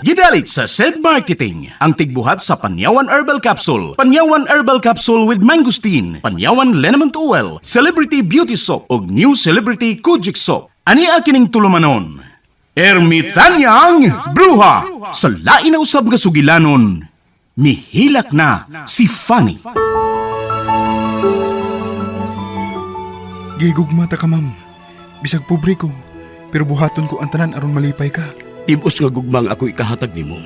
Gidalit sa SED Marketing, ang tigbuhat sa Panyawan Herbal Capsule, Panyawan Herbal Capsule with Mangosteen, Panyawan Liniment Oil, Celebrity Beauty Soap, ug New Celebrity Kojic Soap. Ani kining tulumanon? Ermitanyang Bruha! Sa lain na usab nga sugilanon, mihilak na si Fanny. Gigugma ta ka, ma'am. Bisag pobre ko, pero buhaton ko ang tanan aron malipay ka. Tibos nga gugma ang ako ikahatag nimo.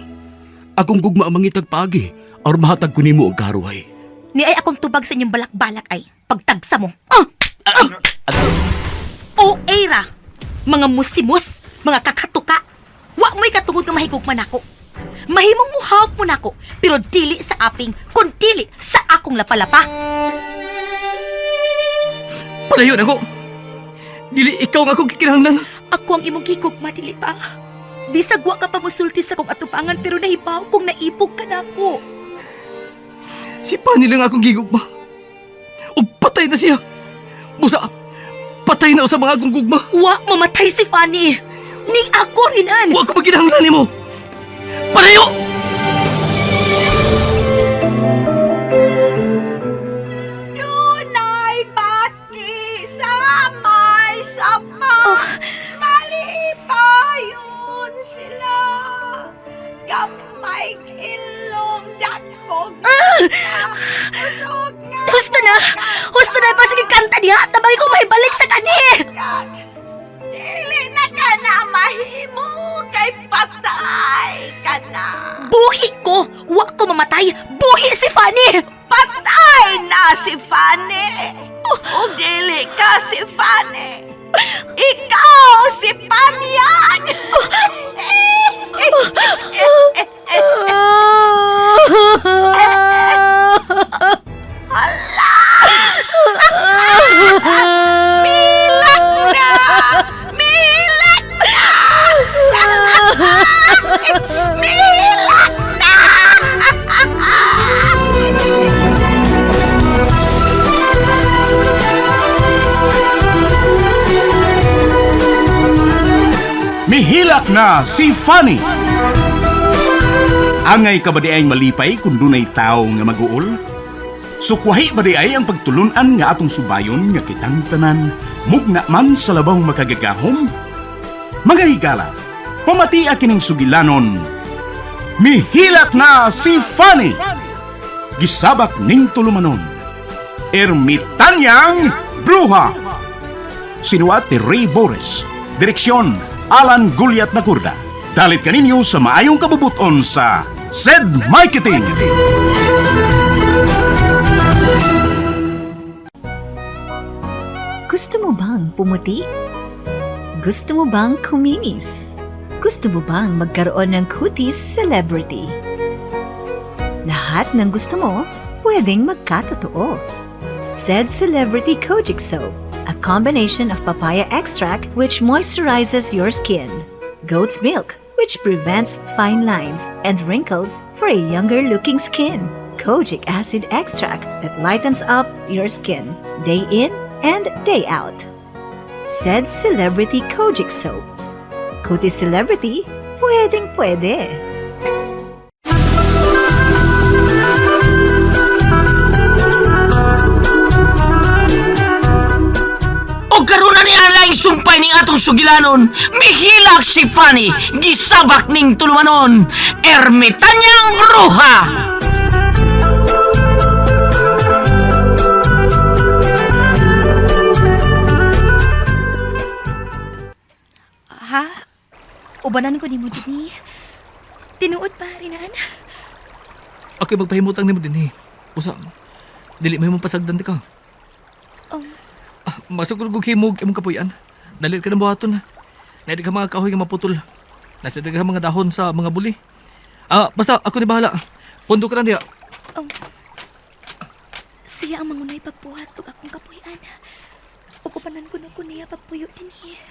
Akong gugma ang mangitag paagi aron mahatag ko nimo ang karuhay. Ni ay akong tubag sa inyong balak-balak ay pagtagsa mo. Ah! Ah! O era, mga musimus, mga kakatuka. Wa mo'y katungod nga mahigugma nako. Mahimong muhawak mo nako, pero dili sa aping, kun dili sa akong lapalapa. Palayo na ko. Dili ikaw nga akong gikinahanglan. Ako ang imong gigugma, dili ba? Bisag wa ka pa musulti sa kong atubangan pero nahibaw kung naibog ka nako. Si Pani lang akong gigugma. Ug patay na siya. Busa, patay na sa mga akong gugma. Wa mamatay si Fanny. Ning ako rinan. Wa ko maginahanglan nimo. Palayo! Dunay bati sa may sapa. Oh. Malipayon sila. Gamay ilong dakog. Usog nga. Husto na! Husto na! Pasige kanta diha! Tabang ko may balik sa kani! Kag, dili na ka na mahimo kay patay ka na. Buhi ko! Wa ko mamatay! Buhi si Fanny! Patay na si Fanny. O dili ka si Fanny. Ikaw si Panyag. Milak na! Milak na! Milak na! Mihilak na si Fanny. Angay ka ba di ay malipay kung dunay tao nga maguol? Sukwahi ba di ay ang pagtulunan nga atong subayon nga kitang tanan, mugna man sa labang makagagahom? Mga higala, pamatia kining sugilanon. Mihilak na si Fanny! Gisabak ning tulumanon. Ermitanyang Bruha! Sinuat ni Ray Boris. Direksyon, Alan Guliat Nakurda. Dalit kaninyo sa maayong kabubuton sa SED Marketing. Gusto mo bang pumuti? Gusto mo bang kuminis? Gusto mo bang magkaroon ng kutis celebrity? Lahat ng gusto mo, pwedeng magkatotoo. Said Celebrity Kojic Soap, a combination of papaya extract which moisturizes your skin, goat's milk which prevents fine lines and wrinkles for a younger looking skin, kojic acid extract that lightens up your skin day in and day out. Said Celebrity Kojic Soap. Kutis Celebrity, pwedeng pwede. O karon na ni Alaing sumpay ning atong sugilanon, mihilak si Fanny, gisabak ning tulumanon, ermitanyang bruha! Ha? Ubanan ko nimo dinhi. Tinuod pa, Rinan? Ako'y magpahimutang nimo dinhi. Usa, dili mahimong pasagdan di ka. Ah, masugod ko himog imong kapuy-an. Dali ka ng buhaton. Naidi ka mga kahoy nga maputol. Nasa ka mga dahon sa mga buli. Ah, basta ako ni bahala. Pundo ka lang diya. Um, siya ang mangunay pagbuhat ug akong kapuy-an. Ug ubanan ko na ko niya pagpuyo dinhi.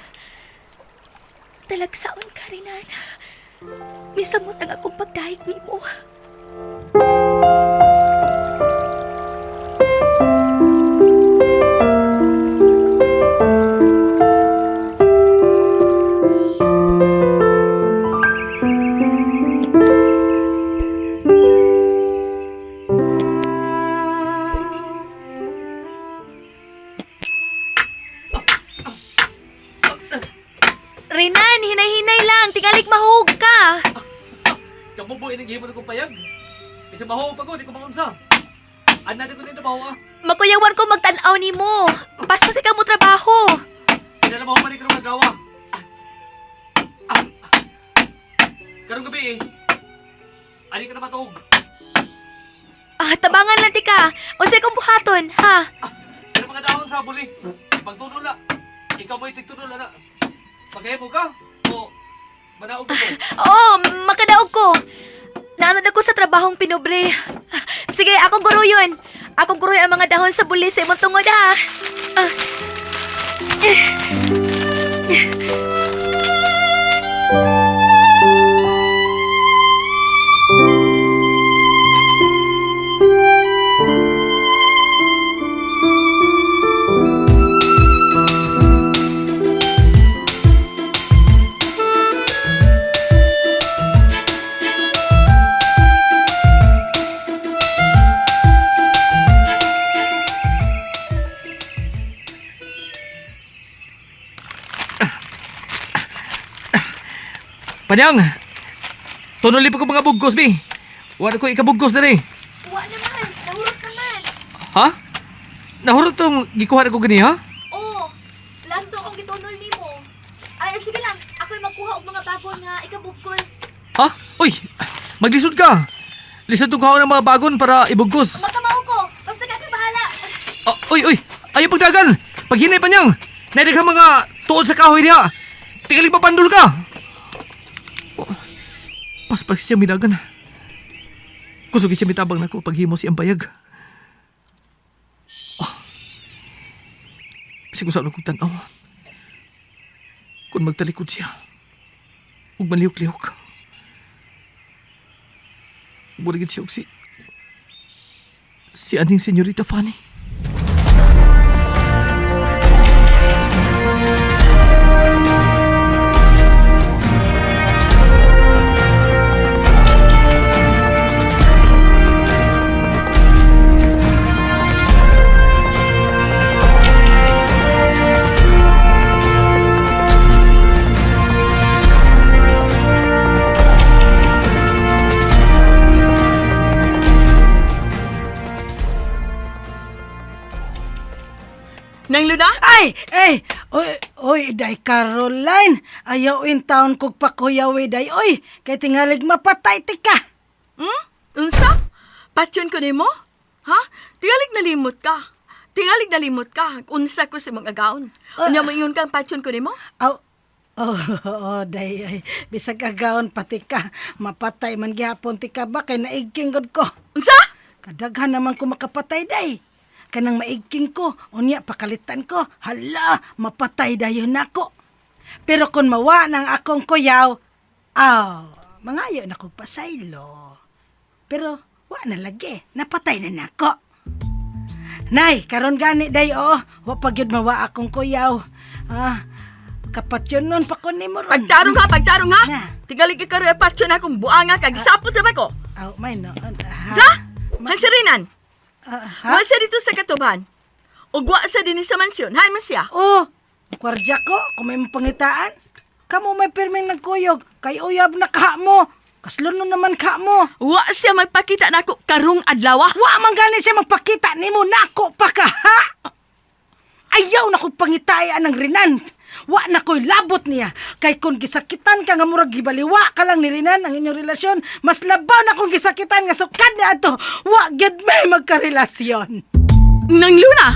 Talagsaon ka, Rinan. Misamot ang akong pagdahig nimo. Kubo ining gihimo na kong payag. Bisa baho pa ko, di ko maunsa. Anad ko nito baho ah. Makuyawan ko magtan-aw nimo. Paspas ka mo trabaho. Pinala baho pa ni karong adlaw. Ah. Ah. Karong gabi eh. Ani ka na matuog. Ah, tabangan lang ti ka. Unsay kong buhaton, ha? Pero mga dahon sa buli. Ipagtuno la. Ikaw mo'y tigtuno la na. Pagkahimo ka o manaog ko. Oo, makadaog ko. Naanad ako sa trabahong pinobre. Sige, akong guruyon. Akong guruyon ang mga dahon sa buli sa imong tungod, ha? Ah. Panyang! Tunuli pa ko mga bugkos, bi. Wala ko ikabugkos na rin. Wa naman, nahurot naman. Ha? Nahurot tong gikuha na ko gani, ha? Oo, last to akong gitunol nimo. Ay, sige lang, ako'y magkuha og mga bago nga ikabugkos. Ha? Uy! Maglisod ka! Lisod tong kuha ng mga bagon para ibugkos. Makamao ko, basta ka ako'y bahala. Ah, uy, uy! Ayaw pagdagan! Paghinay pa niyang! Naidag ka mga tuod sa kahoy niya! Tingaling papandol ka! Oh, paspas siya midagan. Kusog siya mitabang nako paghimo si Ambayag. Oh. Siguro sa kong tanaw. Kung magtalikod siya, ug malihok-lihok. Burigit siya og si aning Senyorita Fanny. Nang Luna? Ay, ay, oy, oy, day Caroline. Ayaw in town kog pakuyaw day, oy. Kay tingalig mapatay ti ka. Hmm? Unsa? Patyon ko nimo? Ha? Tingalig nalimot ka. Tingalig nalimot ka. Unsa ko sa mga agaon. Unya mo ingon kang patyon ko nimo? Aw, oh, oh, day, ay. Bisag agaon pati ka. Mapatay man gihapon ti ka ba kay naigking gud ko. Unsa? Kadaghan naman ko makapatay day. Kanang maigking ko, unya pakalitan ko. Hala, mapatay dayon nako. Pero kung mawa ng akong kuyaw, aw, mangayo na kog pasaylo. Pero wa na lagi, napatay na nako. Nay, karon gani day oo, wa pa gyud mawa akong kuyaw. Ah, kapatyon nun pa ko nimo ron. Pagtarong ha, pagtarong ha. Na. Tingalig ka karon patyon akong buanga kag sapot na ba ko? Aw, may no. Ha? Sa? Hansirinan. Ah, ha? Wa sa dito sa katuban. Ug wa sa dinhi sa mansyon. Hay man siya. Oh, kwardya ko, kung may mapangitaan. Kamo may pirming nagkuyog, kay uyab na kaha mo. Kaslon nun naman ka mo. Wa siya magpakita nako karong adlaw. Wa man gani siya magpakita nimo nako pa ka ha. Ayaw na kong pangitaya ng Rinan. Wa na ko'y labot niya. Kay kung gisakitan ka nga murag gibaliwa ka lang ni Rinan ang inyong relasyon, mas labaw na kung gisakitan nga sukad niya ato. Wa gyud may magkarelasyon. Nang Luna.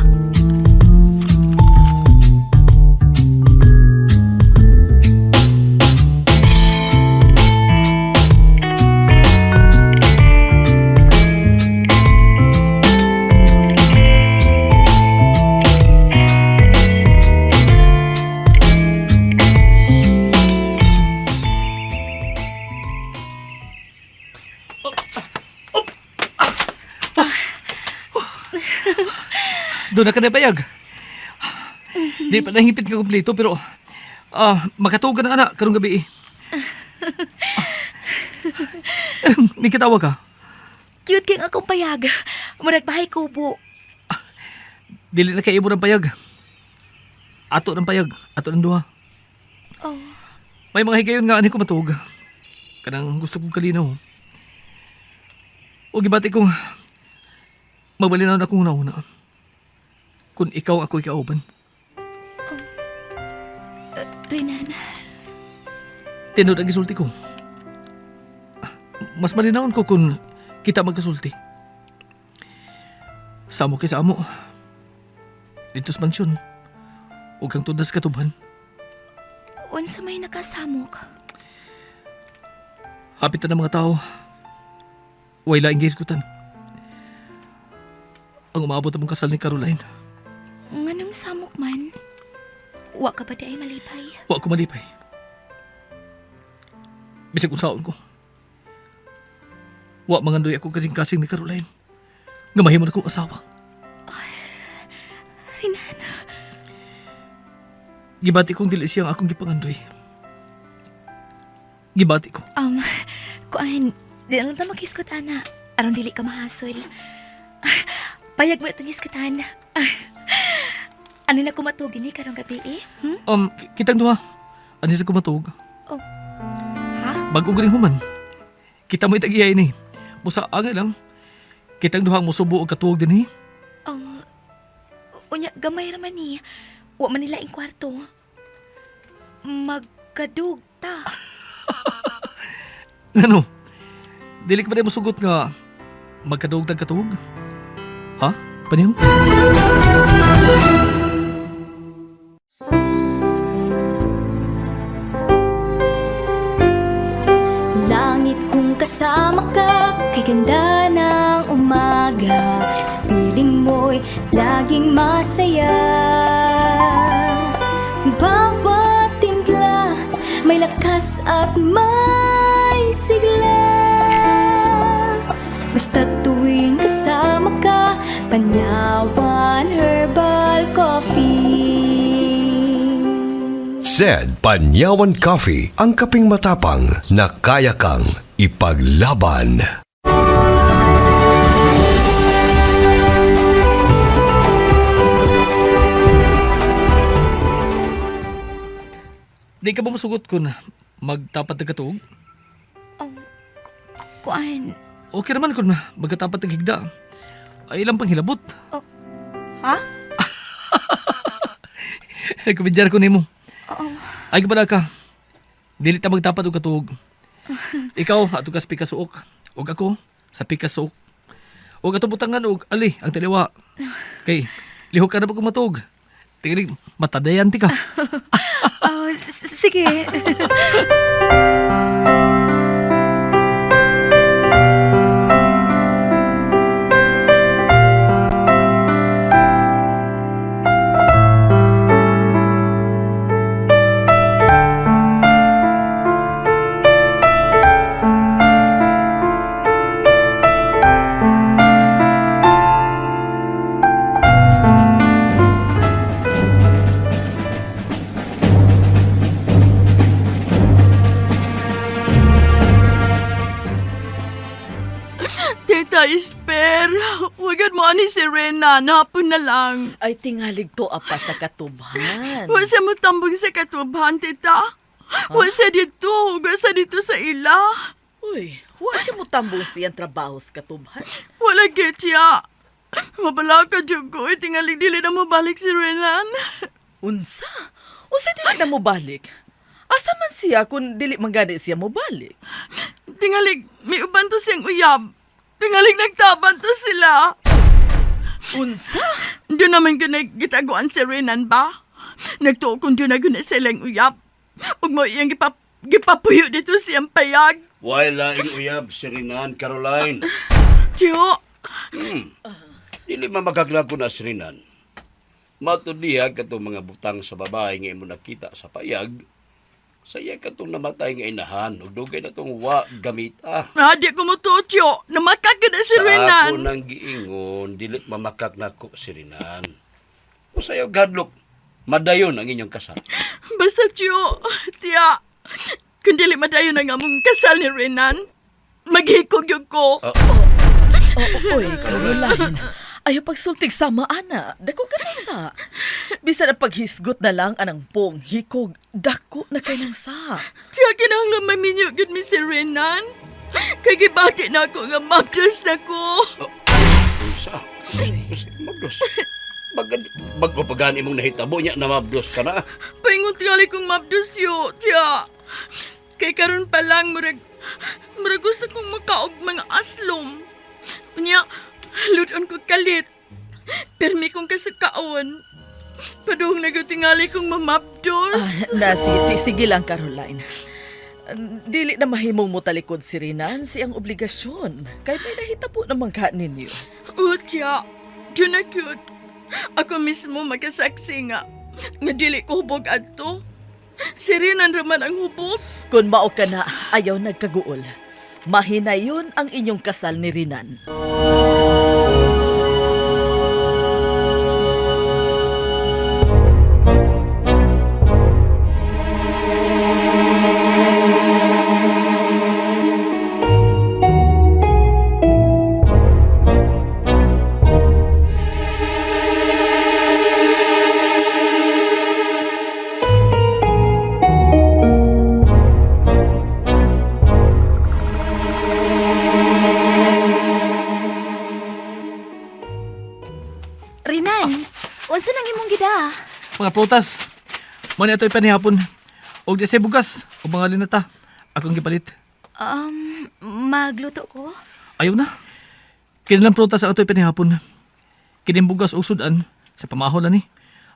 Doon na ka na payag. Di pa nahipit ka kompleto pero makatuog ka na anak karong gabi eh. May katawa ka. Cute king akong payag. Murag bahay kubo. Dili na kay imo ng payag. Ato ng payag, ato ng duha. Oh. May mga higayon nga ani ko matuog. Kanang gusto kong kalinaw. O gibati kong magbalinaw na akong una-una. Kung ikaw ako ikauban. Renan, Tinod ang gisulti ko. Mas malinawon ko kung kita magkasulti. Samo kay sa amo. Dito sa mansyon. Huwag kang tundas katubhan. unsa may nakasamok? Hapit na ng mga tao. Way laing gihisgutan. Ang umaabot ang kasal ni Caroline. Nganong samok man? Wa ka ba di ay malipay? Wa ko malipay. Bisag unsaon ko. Wa mangandoy ako kasing-kasing ni Caroline. Nga mahimo na kong asawa. Renan, Gibati kong dili siya ang akong gipangandoy. Gibati ko. Kuan, di na lang ta maghisgot, ana. Aron dili ka mahasol. Payag mo itong hisgutan. Ano na kumatugin ni karong gabi eh? Hmm? Kitang duha. Ani sa kumatug. Oh. Ha? Bago galing human. Kita mo itagiyay ni. Busa angay lang. Kitang duha ang musubo og katuog din eh. Unya, gamay raman ni. Wa man nila ing kwarto. Magkadug ta. Ngano? Dili ka ba na musugot nga magkaduog tag katuog? Ha? Paniho? Langit kung kasama ka, kay ganda ng umaga. Sa piling mo'y laging masaya. Bawat timpla, may lakas at may sigla. Basta tuwing kasama ka, Panyawan Herbal Coffee. Said Panyawan Coffee, ang kaping matapang na kaya kang ipaglaban. Di ka ba musugot kung magtapat tag katuog? Kuan, Okay naman kung magkatapat tag higda. Ay ilang panghilabot. Oh. Ha? Kumidyar ko nimo. Ay kabala ka. Dili ta magtapat og katuog. Ikaw ato ka sa pikasuok ug ako sa pikasuok. Ug ato butangan og ali ang taliwa. Kay lihok ka na pag matuog. Tingali matadayan ti ka. Oh, sige. Tita Esper, wagad mo ani si Rena, nahapon na lang. Ay, tingalig to apa sa katubhan. Wa siya mutambong sa katubhan, tita. Wa siya dito, wa siya dito sa ila. Uy, wa siya mutambong siyang trabaho sa katubhan. Wala gitya. Mabala ka, jud ko. Tingalig dili na mabalik si Renan. Unsa? Unsa dili na mobalik? Asa man siya kung dili man gani siya mobalik? Tingalig, may uban to siyang uyab. Tingalig nagtaban to sila. Unsa? Doon naman ko nagitaguan si Renan ba? Nagtuo kong doon na guna silang uyab. Ug mo iyang gipapuyo dito siyang payag. Why laing uyab si Rinan, Caroline? Tiyo, Dili man makaglag ko na si Rinan. Matud niya katong mga butang sa babae nga imo nakita sa payag, sa iya katong namatay nga inahan ug dugay na tong wa gamita. di ko mo to, Tiyo. Namakak na si Sa ako Renan. nang giingon, dili mamakak nako si Rinan. Usayaw gadlok, madayon ang inyong kasal. Basta, Tiyo, tiya. Kung dili madayon ang among kasal ni Renan, maghikog yun ko. Oh, oy, Caroline. Ayaw pagsultig sama, ana. Dako ka na sa. Bisan ang paghisgot na lang anang pong hikog, dako na kay nang sa. Tiya, kinahanglan maminyo gud mi si Renan. Kay gibati na ako nga mabdos na ko. Unsa? Mabdos. Bagad, bago pa gani mong nahitabo niya na mabdos ka na. Paingon tingali kong mabdos yo, tiya. Kay karon pa lang murag murag gusto kong makaog mga aslom. Unya, luton ko kalit. Permi kong kasakaon. Padung na gyud tingali kong mamabdos. Ah, nasi, sige lang, Caroline. Dili na mahimong mo talikod si Renan siyang obligasyon. Kay may nahitabo naman ka ninyo. Oh, tiya. Doon na cute. Ako mismo magkasaksi nga. Nga dili ko hubog adto. Si Renan raman ang hubog. Kung mao ka na, ayaw nagkaguol. Mahinayon ang inyong kasal ni Renan. Renan, unsa nang imong gida? Mga prutas. Mo ni ato'y panihapon. Og di say bugas o mga linata. Akong gipalit. Magluto ko? Ayaw na. Kini lang prutas ang ato'y panihapon. Kining bugas og sudan sa pamahol ani.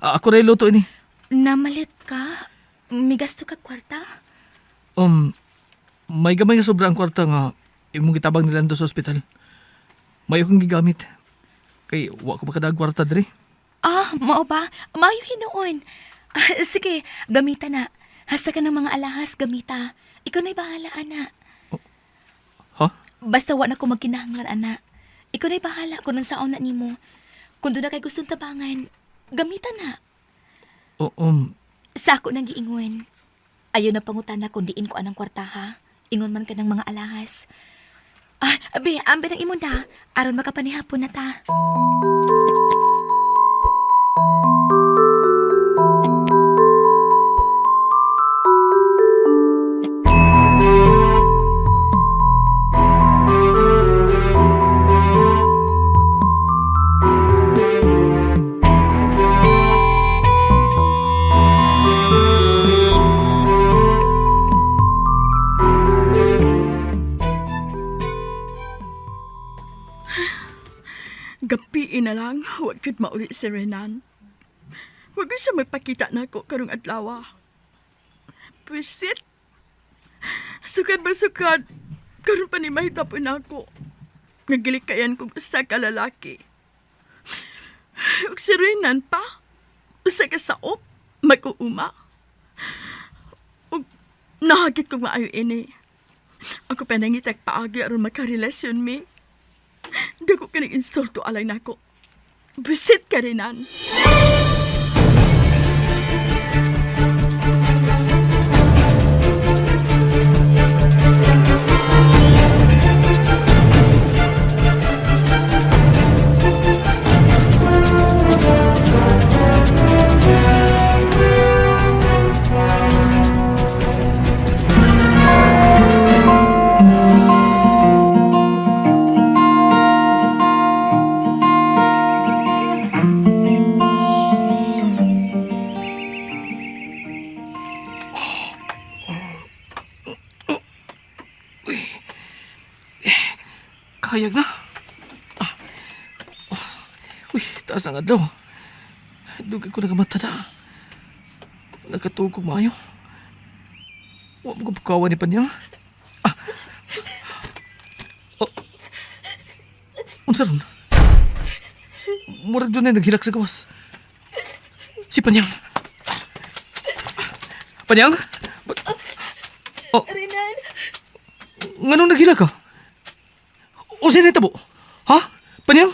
Ah, ako ray luto ini. Namalit ka? Migasto ka kwarta? May gamay nga sobra ang kwarta nga imong gitabang nila sa ospital. May akong gigamit. Kay wa ko makadag kwarta diri. Ah, mao ba? Maayo hinuon. Ah, sige, gamita na. Hasta ka ng mga alahas, gamita. Ikaw na'y bahala, ana. Ha? Basta wa na ko magkinahanglan, ana. Ikaw na'y bahala kung unsaon na nimo. Kung doon na kay gustong tabangan, gamita na. O, Sa ako nang giingon. Ayaw na pangutana kung diin ko anang kwarta, ha? Ingon man ka ng mga alahas. Ah, abe, ambe ng imon da. Aron makapanihapon na ta. Gapiin na lang, huwag yun mauli si Renan. Huwag yun siya magpakita na ako karong adlaw. Pwisit. Sukad ba sukad, karon pa ni mahitapon ako. Nagilikayan kong usa ka lalaki. Ug si Renan pa, usa ka saop, mag-uuma. Ug nahagit kong maayo ini. Ako pa nangitag paagi aron makarelasyon mi. Dako ka nag-insulto alay nako. Busit ka rinan. Kayag na. Ah. Oh. Uy, taas ang adlaw. Dugay ko nagamata na. Nagkatuog kog maayo. Wa mo ko bukawan ni Panyang. Ah. Oh. Unsa ron? Murag doon na naghilak sa gawas. Si Panyang. Panyang? Oh. Renan! Nganong naghilak ka? O sino tabo? Ha? Panyang?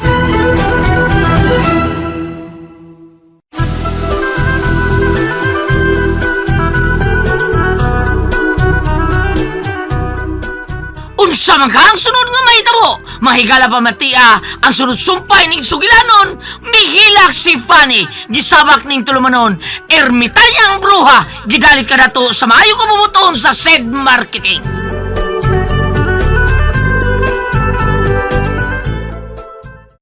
Unsa man ka ang sunod nga mahitabo? Mahigala pa matia ang sunod sumpay ning sugilanon, mihilak si Fanny, gisabak ning tulumanon, ermitanyang bruha, gidalit ka nato sa maayo kabubuton sa said marketing.